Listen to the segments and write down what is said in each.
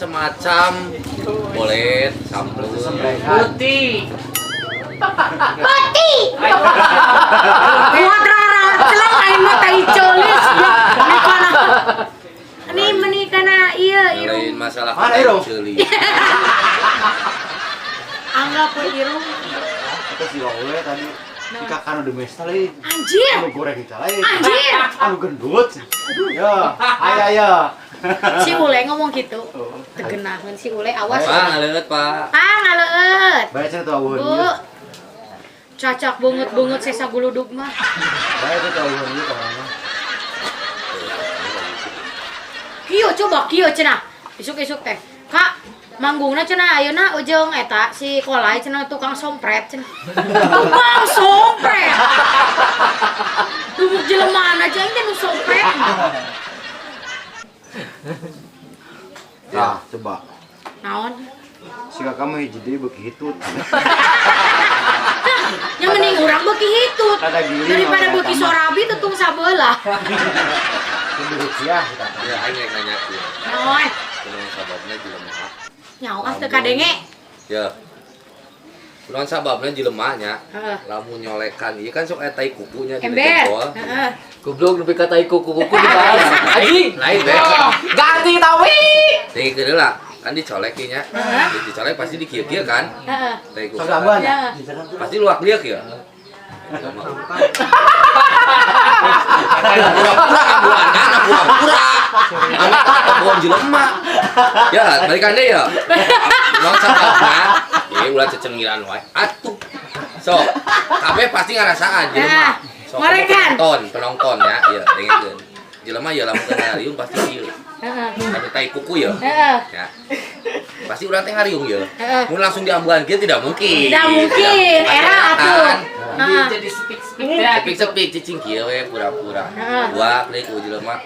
Semacam bolet, sampeu. Putih. Pati. Buat rara celeng aing mah tai ceuli. Meuni kana. Ini meuni kana ieu irung. Lain masalah Mana irung? ceuli. Anggap we irung. Kata si Wawe tadi di kakak nu demesta lain. Anjir. Anu goreng itu lain. Anjir. Anu gendut. Ya, ayo ayo. Si Ule ngomong gitu. Teu geunaheun si Ule, awas. Pak, ngaleueut, Pak. Ah, ngaleueut. Bae cenah tuh aweuheun Bu. ieu. Cacak bungut-bungut sesa guludug mah. Bae teh aweuheun ieu kamana. Kieu coba kieu cenah. Isuk-isuk teh. Kak, manggungna cenah ayeuna ujung eta si Kolai cenah tukang sompret cenah. Tukang sompret. Dumuk jelema aja aing teh nu sompret. Nah, coba. Naon? Si kakak mah hiji deui beuki hitut. Yang mending urang beuki hitut. Kada giling Daripada orang beuki eta mah. sorabi tetung sabelah. Kudu rupiah si kakak. Ya, aing rek nanyakeun. Naon? Kunaon sababna jelema? Nyaho ah teu kadenge. Ya. Kunaon sababna jelema nya? Heeh. Lamun nyolekan ieu kan sok aya tai kukunya di Ember. jempol. Heeh. Goblok nepi ka tai kuku-kuku dibahas. Anjing. Lain teh. Ganti tawi. Teh heula, kan dicolek ieu nya. Heeh. Dicolek pasti dikieu-kieu kan? Heeh. Tai kuku. Sok gambar. Ya. Pasti luak liak ya. Pura-pura anak pura-pura. Anak kata jelema. Ya, balikan deh ya. Naon sababna? Ieu ulah cecengiran wae. Atuh. Sok, kabeh pasti ngarasaan jelema. Sok, Ngorekan. penonton, penonton ya, ieu dengekeun. Jelema ya lamun teu ngariung pasti ieu. Heeh. Anu tai kuku ya. Heeh. Ya. Pasti urang teh ngariung ya. Heeh. Mun langsung diambulan kieu tidak mungkin. Tidak mungkin, era atuh. Heeh. Jadi sepik-sepik ya. Sepik-sepik cicing kieu we pura-pura. Heeh. Buak deui ku jelema.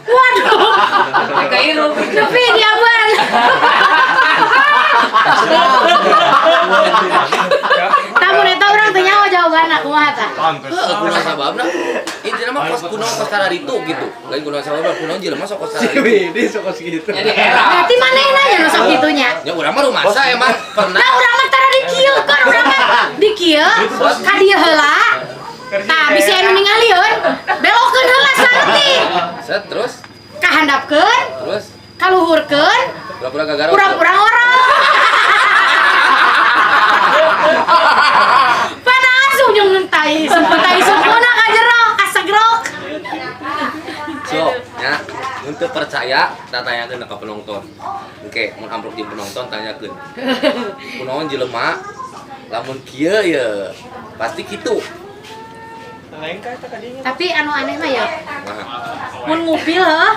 Waduh. Ka irung. Nepi diamban. Tamun eta urang teu nyaho jawabanna kumaha tah? Heeh, kunaon sababna? Intina mah kos kunaon kos kararitu gitu. Lain kunaon sababna, kunaon jelema sok kos kararitu. Ini sok gitu. Jadi era. Berarti manehna nya nu sok kitunya. Ya urang mah rumasa emang pernah. Nah, urang mah tara di kieu kan urang mah di kieu ka dieu heula. Tah bisi anu ningalieun, belokeun heula saeutik. Set terus Kahandapkeun, terus kaluhurkeun, pura-pura gagarot. pura-pura ngorok. Pana asup jeung tai, tai sukuna ka jero, kasegrok. Sok, ya. Mun teu percaya, tah tanyakeun ka penonton. Oke, mun amprok jeung penonton tanyakeun. Kunaon jelema lamun kieu ye pasti kitu. Tapi anu aneh mah ya, Nah, mun ngupil heuh,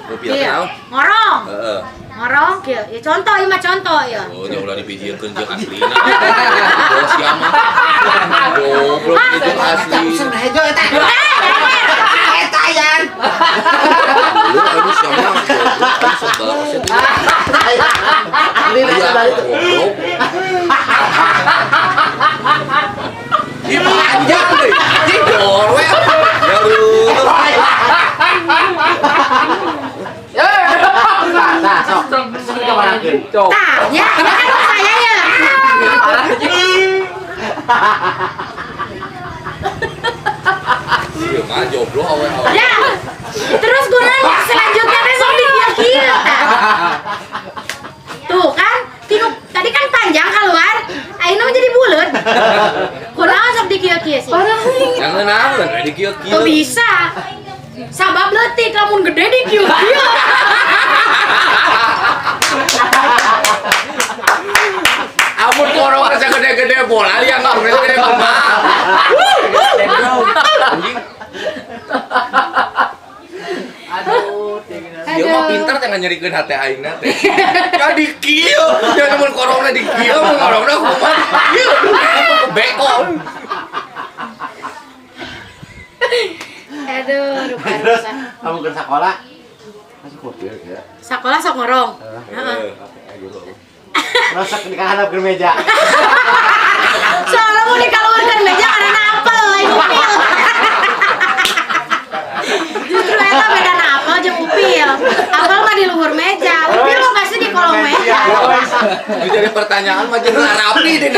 ngupil kieu. naon? Ngorong. Heeh. Ngorong kieu. Ya contoh ieu mah contoh ya. Oh, nya ulah dipijieun jeung aslina. Bos sia mah. Goblok jeung asli. Hejo eta. Eta yan. Lu aduh sia mah goblok aduh sebel sia teh. Ini Iya, goblok. Ih, panjang deh. Anjing dor we. Ya lu. Nah, sok. Sok dikamanakeun. Tah, ya, ya kan saya ya. Ieu mah jomblo awe-awe. Ya. Terus guna selanjutnya teh sok dikieu-kieu tah. Tuh kan, tinu tadi kan panjang keluar, ayeuna mah jadi buleut. Kunaon sok dikieu-kieu sih? Jangan naon we dikieu-kieu. Tuh bisa. Sabab leutik lamun gede dikieu-kieu. Amun korong gede-gede bola yang gede-gede mah. Anjing. Aduh, Dia mah pintar teh nyerikeun hate aingna teh. Ya di kieu, ya mun korongna di kieu, mun korongna kumaha di kieu. Beko. Aduh, Terus rupa-rupa. kamu ke sekolah. Masuk mobil ya. Sekolah sok ngorong. Heeh. Terus sok dikahanap ke meja. Soalnya mau dikeluarkan meja karena apel lain upil. Justru eta beda apel jeung upil. Apel mah di luhur meja, upil mah pasti Ini jadi pertanyaan mah jeung rapi deh.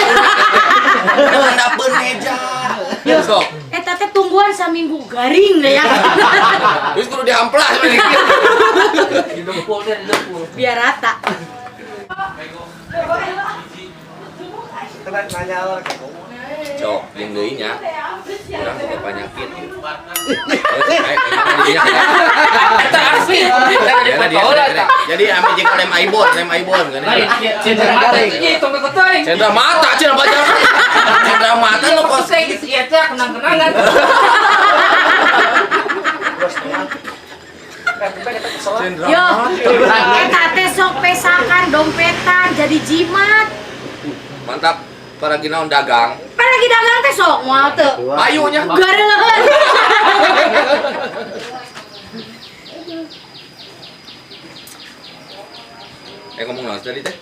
Handapeun meja. Sok. Eta teh tungguan saminggu garing deh ya. Terus kudu diamplas mah. Didempul teh didempul. Biar rata. Cok, jeung deui nya. Urang boga penyakit ieu. Eta asli. Jadi ame jeung lem aibon, lem aibon kan. Lain cendera mata itu tong teuing. Cendera mata cenah pacar. Cendera mata lo kos. Kos geus ieu teh kenang-kenangan. Cendera Yo, mata. eta teh sok pesakan dompetan jadi jimat. Mantap para ginaon dagang. Pan lagi dagang teh sok moal teu. Payunya. Gareuleun. Ngomong naon tadi teh?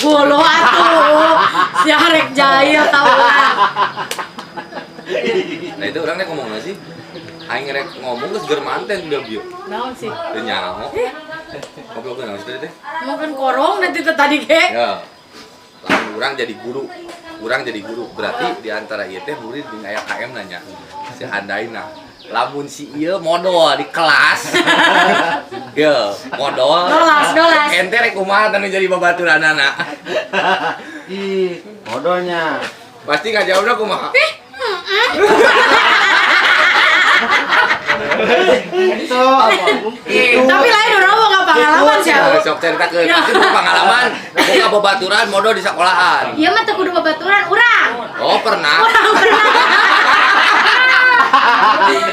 Bolo atuh. Si arek jaya tau lah. Nah itu orang teh ngomong naon sih? Aing rek ngomong geus ger manten udah bieu. Naon sih? Teu nyaho. Ngobrol naon sih tadi teh? Ngomongkeun korong nanti teh tadi ge. Ya. Lamun urang jadi guru. Urang jadi guru. Berarti di antara ieu teh murid jeung aya KM nanya. Si andaina. Lamun si ieu modal di kelas. Ye, modal. Dolas, dolas. Ente rek kumaha tanu jadi babaturanana. Ih, modalnya. Pasti ngajawabna kumaha? Itu. Tapi lain urang mau pengalaman sih. Nah, sok ceritakeun. Pasti boga pengalaman, boga babaturan modal di sekolahan. Ieu mah teu kudu babaturan urang. Oh, pernah. Urang pernah.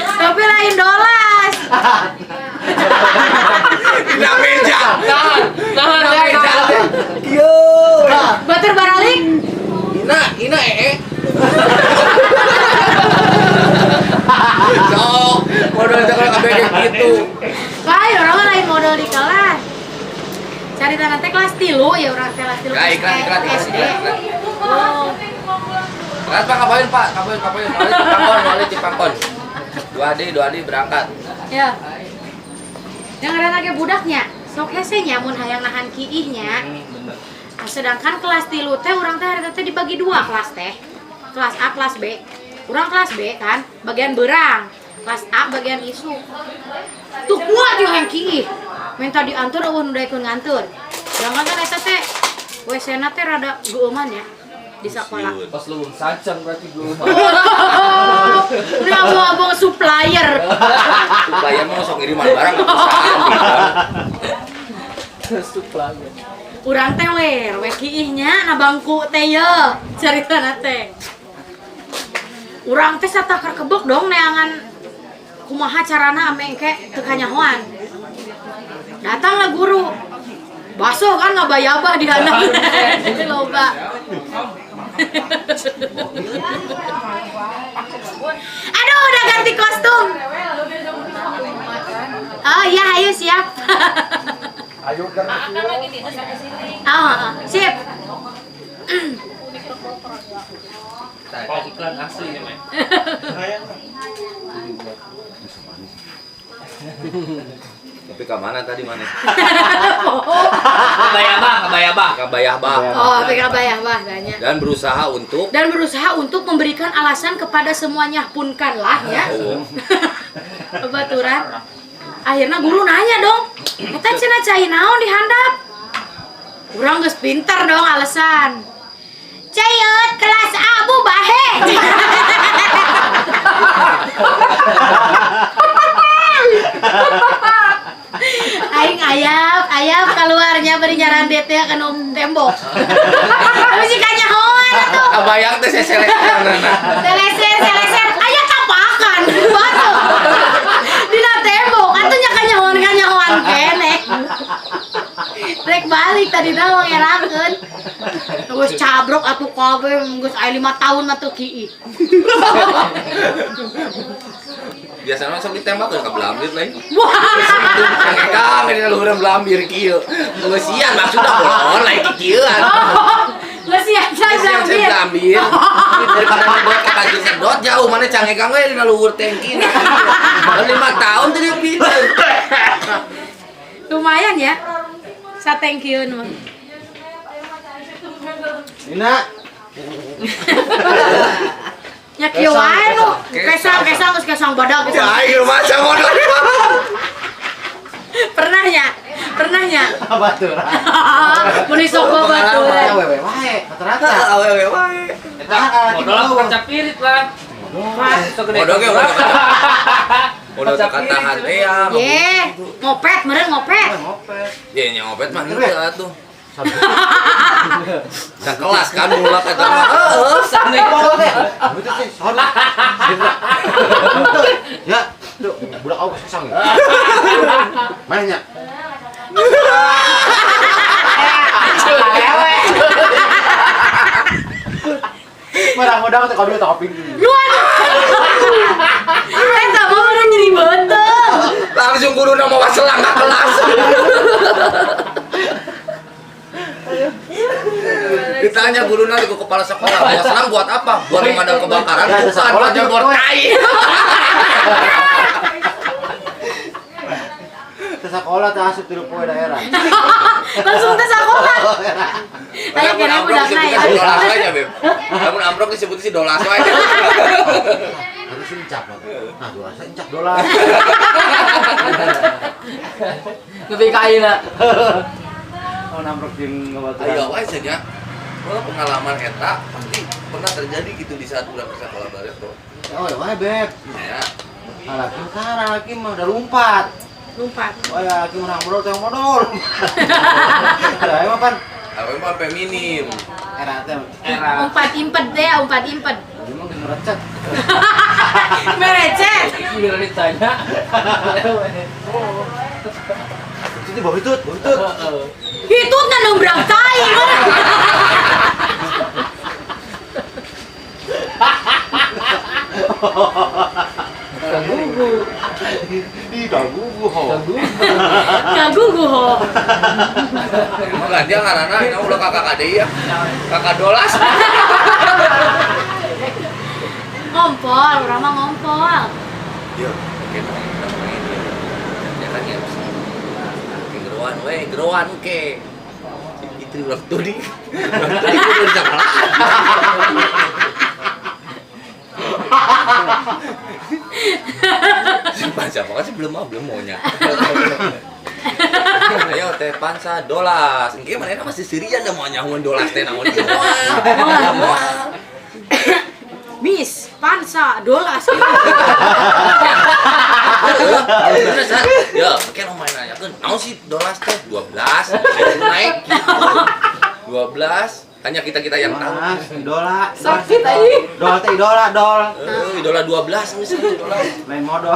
Tapi lain dolas. Dina meja. Tahan, tahan Dina meja. Yo. Batur baralik. Ina, ina ee. Sok, modal di sekolah kabeh gitu. Lain urang mah lain modal di kelas. Cari tanah teh kelas 3 ya urang teh kelas 3. Ya, iklan, iklan, iklan, SD. iklan. Oh. Kelas Pak kapain Pak, kapain, kapain. Wali Cipangkon, wali Cipangkon. 2D berangkat. Ya. Yang ngaranna ge budaknya, sok hese nya mun hayang nahan kiihnya. Nah, sedangkan kelas 3 teh urang teh harita teh dibagi dua kelas teh. Kelas A, kelas B. Urang kelas B kan, bagian berang. Kelas A bagian isu. Tuh kuat yo hayang kiih. Minta diantar eueuh nu daekeun nganteur. Sedangkan kan eta teh WC-na teh rada geueuman ya di sekolah. Pas lu sancang berarti gua. Udah abang-abang supplier. Supplier mah sok ngiriman barang ke perusahaan gitu. Supplier. Urang teh we kiihnya na bangku teh ye caritana teh. Urang teh satakar kebek dong neangan kumaha carana ame engke teu kanyahoan. Datanglah guru. Basuh kan ngabayabah di handap. Jadi loba. Aduh, udah ganti kostum. Oh iya, ayo siap. Oh, sip. Iklan asli ya, Mai. Tapi ke mana tadi mana? Kebayabah, kebayabah. Kebayabah. Oh, kebayabah tanya. Dan berusaha untuk memberikan alasan kepada semuanya punkanlah ya. Oh. Baturan. Akhirnya guru nanya dong, eta cenah cai naon di handap? Urang geus pinter dong alasan. Cai kelas A bu bahe. Aing ayap keluarnya beri nyarandet teh kanu tembok. Tapi si kanyahoan atuh. Kabayang teh seselekanana. Seleser, aya tapakan batu. Dina tembok atuh nya kanyahoan keneh. Rek balik tadi na ngerakeun. Geus cabrok atuh kabeh geus aya 5 tahun mah teu kiih. Biasanya sok ditembak ke belambir lain. Wah. Kang ini luhuran belambir kieu. Ngeusian maksudna bolon lain kieuan. Ngeusian saya Ngeusian belambir. Daripada nyedot ka kaki sedot jauh mana cangekang we dina luhur tangki. 5 tahun teh dia pinter. Lumayan ya. Sa thank you mah. Nina. Nya kieu wae nu. Kesang kesang geus kesang badag Ya kesang. aing mah modal. Pernah nya? Pernah nya? Baturan. Mun sok babaturan. Awewe wae, rata-rata. Awewe wae. Eta Modal kaca pirit lah. Modal ge modal katahan teh ya. Ye, ngopet meureun ngopet. Ngopet. Ye nya ngopet mah henteu atuh. Sakelas kan mulak eta mah. Heeh, Sane. Itu sih, sono. Ya, tuh budak aku kesang ya. Mana nya? Marang-modang teh kabeh tak ping. Lu aduh. Eta mah meureun nyeri beuteung. Langsung guruna mawa selang ka kelas. Ditanya guruna ke kepala sekolah, "Bawa selang buat apa?" Buat pemadam kebakaran, bukan buat jemur tai. Teh sekolah teh asup tilu poe daerah. Langsung teh sekolah. Aya kene budakna ya. Dolas aja, Beb. Lamun ambrok disebut si dolas wae. Harus encap. Nah, dolas encap dolas. Nepi ka ayeuna. Oh, nambrok jeung ngabaturan. Ayo wae nya. Kalau pengalaman eta pasti pernah terjadi gitu di saat urang ke sekolah baru tuh. Oh, ya wae, Beb. Ya. Laki kan, laki mah udah lompat. Lompat. Oh ya, laki mah modal teh modal. Ada emang pan? Awe mah feminim. Era teh. Era. Umpat impet deh, umpat impet. Emang geus merecet. Merecet. Biar ditanya. Itu di bawah hitut, bawah hitut. Hitutna nombrang tai. Kagugu. Ih, kagugu ho. Kagugu ho. Emang ganti ngaranna ini ulah kakak kade ya. Kakak dolas. Ngompol, urang mah ngompol. Yo, oke, kita main ya. Jangan ya. Geroan we, geroan ke. Si Fitri ulah tudi. Ulah tudi kudu di sekolah. Si Pansa makanya sih belum maunya. Ayo teh Pansa dolas. Engke manehna masih sirian da moal nyahuan dolas teh naon ieu moal. Moal. Miss Pansa dolas. Bener san. Ya, engke nu main nanyakeun, naon sih dolas teh 12. Naik gitu. 12. Hanya kita-kita yang tahu. Mas, idola. Sakit aing. Dol teh idola, dol. Idola 12 geus idola. Lain modal.